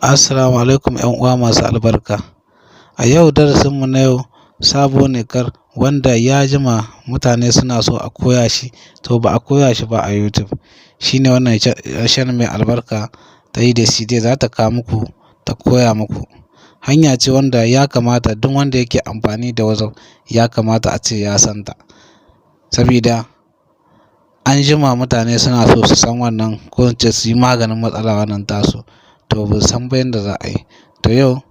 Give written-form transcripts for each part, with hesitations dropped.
Assalamu alaikum 'yan uwa masu albarka. A yau darasinmu na yau sabo ne kar wanda ya jima mutane suna so a koya shi, to ba a koya shi ba a YouTube. Shine wannan channel mai albarka ta yi da za ta kawo muku ta koya muku. Hanya ce wanda ya kamata duk wanda yake amfani da WhatsApp ya kamata a ce ya san ta. Sabida an jima mutane suna so su san wannan ko in ce su yi maganin matsala wannan tasu, to ba su san ba yanda za a yi. To yau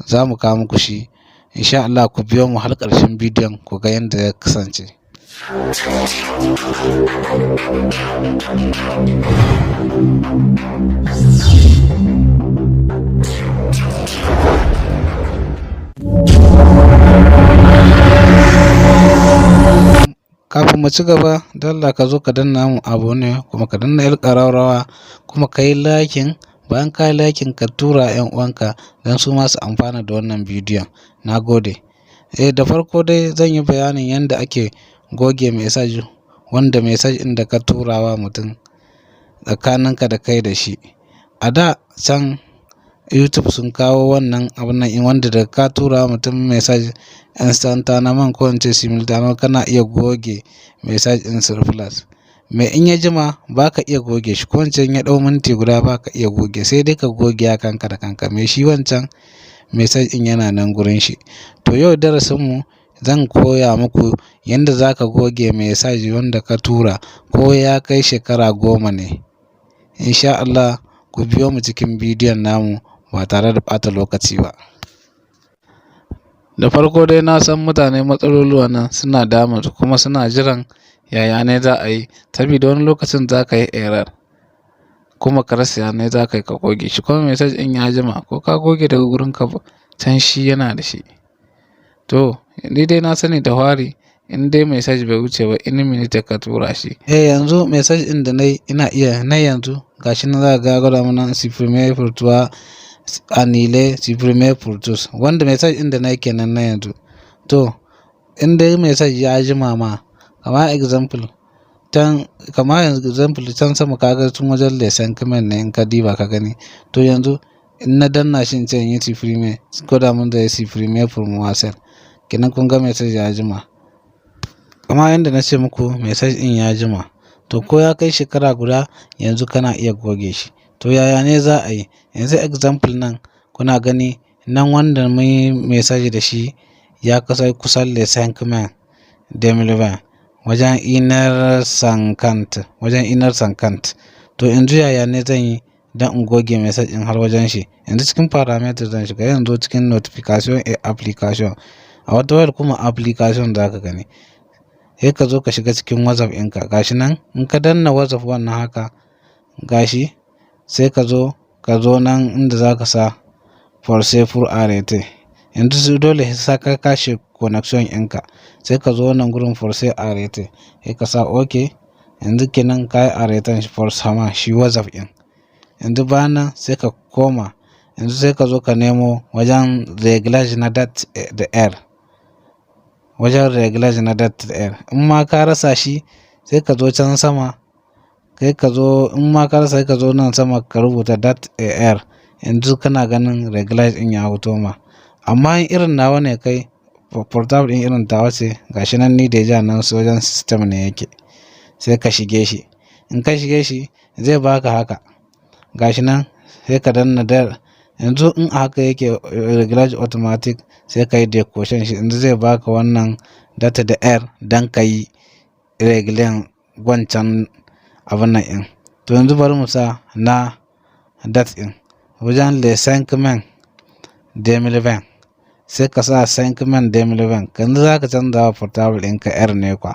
za mu kawo muku shi. In sha Allah ku biyo mu har ƙarshen bidiyon ku ga yanda ya kasance. Kafin mu ci gaba, don Allah ka zo ka danna mun abone kuma ka danna 'yar ƙararrawa kuma ka yi liking. Bayan ka yi liking ka tura 'yan uwanka don su ma su amfana da wannan bidiyon. Na gode. Eh, da farko dai zan yi bayanin yanda ake goge message, wanda message ɗin da ka tura wa mutum tsakaninka da kai da shi. A da can YouTube sun kawo wannan abun nan in wanda da ka tura wa mutum message instantaneous ko in ce simultaneous kana iya goge message ɗin sur place. Me in ya jima ba ka iya goge shi, ko in ce in ya ɗau minti guda ba ka iya goge, sai dai ka goge a kanka da kanka. Me shi wancan message ɗin yana nan gurin shi. To yau darasinmu zan koya muku yanda za ka goge message wanda ka tura ko ya kai shekara 10 ne. In sha Allah ku biyo mu cikin bidiyon namu ba tare da ɓata lokaci ba. Da farko dai na san mutane matsaloluwan nan suna damun su kuma suna jiran yaya ne za a yi. Sabida wani lokacin za ka yi error kuma ka rasa ya ne za ka yi ka goge shi. Kuma message ɗin ya jima ko ka goge daga gurin ka can shi yana da shi. To ni dai na sani da fari in dai message bai wuce ba in minute ka tura shi. Eh, yanzu message ɗin da nayi ina iya na yanzu gashi nan za ka ga ya gwada mana supprimer pour toi, annuler, supprimer pour tous. Wanda message ɗin da nayi kenan na yanzu. To in dai message ya jima ma, kama example can, kama example can sama ka ga tun wajen le cinq mai ne in ka diba ka gani. To yanzu in na danna shi in ce in yi supprimer, gwada mun zai supprimer pour moi seul. Kenan kun ga message ya jima. Kama yanda na ce muku message ɗin ya jima. To ko ya kai shekara guda yanzu kana iya goge shi. To yaya ne za a yi? Yanzu example nan kuna gani nan wanda mun yi message da shi ya kusa kusan le cinq mai 2020 wajen une heure cinquante, wajen une heure cinquante. To yanzu yaya ne zan yi don in goge message ɗin har wajen shi? Yanzu cikin paramètres zan shiga, yanzu cikin notification et application. A wata wayar kuma application za ka gani. Sai ka zo ka shiga cikin WhatsApp ɗinka. Gashi nan in ka danna WhatsApp wannan haka gashi sai ka zo nan inda za ka sa forcer pour arrêter. Yanzu dole sai ka kashe connection ɗinka. Sai ka zo wannan gurin forcer arrêter. Sai ka sa okay. Yanzu kenan ka yi arrêter shi forcément shi WhatsApp ɗin. Yanzu bayan nan sai ka koma. Yanzu sai ka zo ka nemo wajen réglage na date da heure. Wajen réglage na date da heure. In ma ka rasa shi sai ka zo can sama. Sai ka zo in ma ka rasa sai ka zo nan sama ka rubuta date et heure. Yanzu kana ganin réglage ɗin ya wuto ma. Amma in irin nawa ne kai portable ɗin irin tawa ce gashi nan ni deja nan wajen system ne yake. Sai ka shige shi. In ka shige shi zai baka haka. Gashi nan sai ka danna date. Yanzu in haka yake réglage automatique sai ka yi décocher shi. Yanzu zai baka wannan date da heure don ka yi régler wancan abun nan ɗin. To yanzu bari mu sa na date ɗin. Wajen le cinq mai 2020 sai ka sa cinq mai 2020. Yanzu za ka canza wa portable ɗinka heure ne kwa.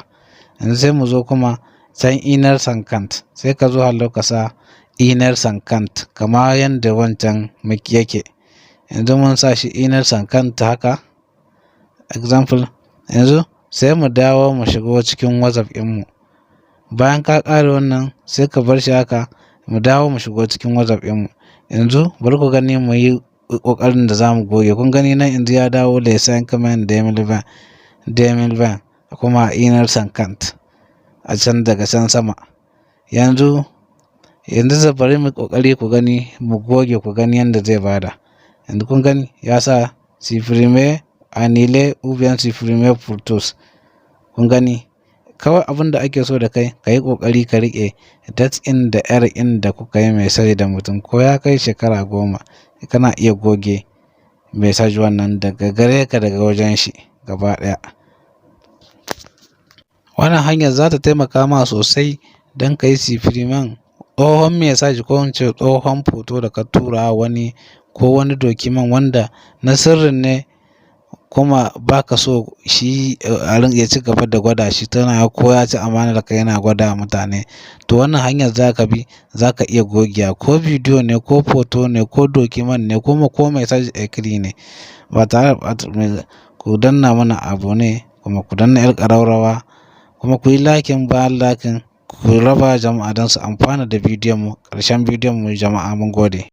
Yanzu sai mu zo kuma can une heure cinquante sai ka zo hallau ka sa une heure cinquante kama yanda wancan yake. Yanzu mun sa shi une heure cinquante haka example. Yanzu sai mu dawo mu shigo cikin WhatsApp ɗinmu. Bayan ka ƙare wannan sai ka bar shi haka mu dawo mu shigo cikin WhatsApp ɗinmu. Yanzu bari ku gani mu yi ƙoƙarin da za mu goge. Kun gani nan yanzu ya dawo le cinq mai 2020, 2020 kuma une heure cinquante a can daga can sama. Yanzu Yanzu bari mu ƙoƙari ku gani, mu goge ku gani yanda zai bada. Yanzu kun gani ya sa "supprimer, annuler ou bien supprimer pour tous". Kun gani? Kawai abin da ake so da kai, ka yi ƙoƙari ka riƙe date ɗin da heure ɗin da kuka yi message da mutum, ko ya kai shekara 10, kana iya goge message wannan daga gare ka, daga wajen shi gaba ɗaya. Wannan hanyar za ta taimaka ma sosai don ka yi supprimer tsohon message, ko in ce tsohon photo da ka tura wa wani, ko wani document wanda na sirrin ne kuma ba ka so shi ya ci gaba da gwada shi, tana ko ya ci amanar ka yana gwada wa mutane. To, wannan hanyar za ka bi, za ka iya gogewa, ko bidiyo ne, ko photo ne, ko document ne, kuma ko message écrit ne, ba tare da. Ku danna mana abonner, kuma ku danna 'yar ƙararrawa, kuma ku yi liking. Bayan liking, ku raba jama'a don su amfana da bidiyon mu. Ƙarshen bidiyon mu, jama'a, mun gode.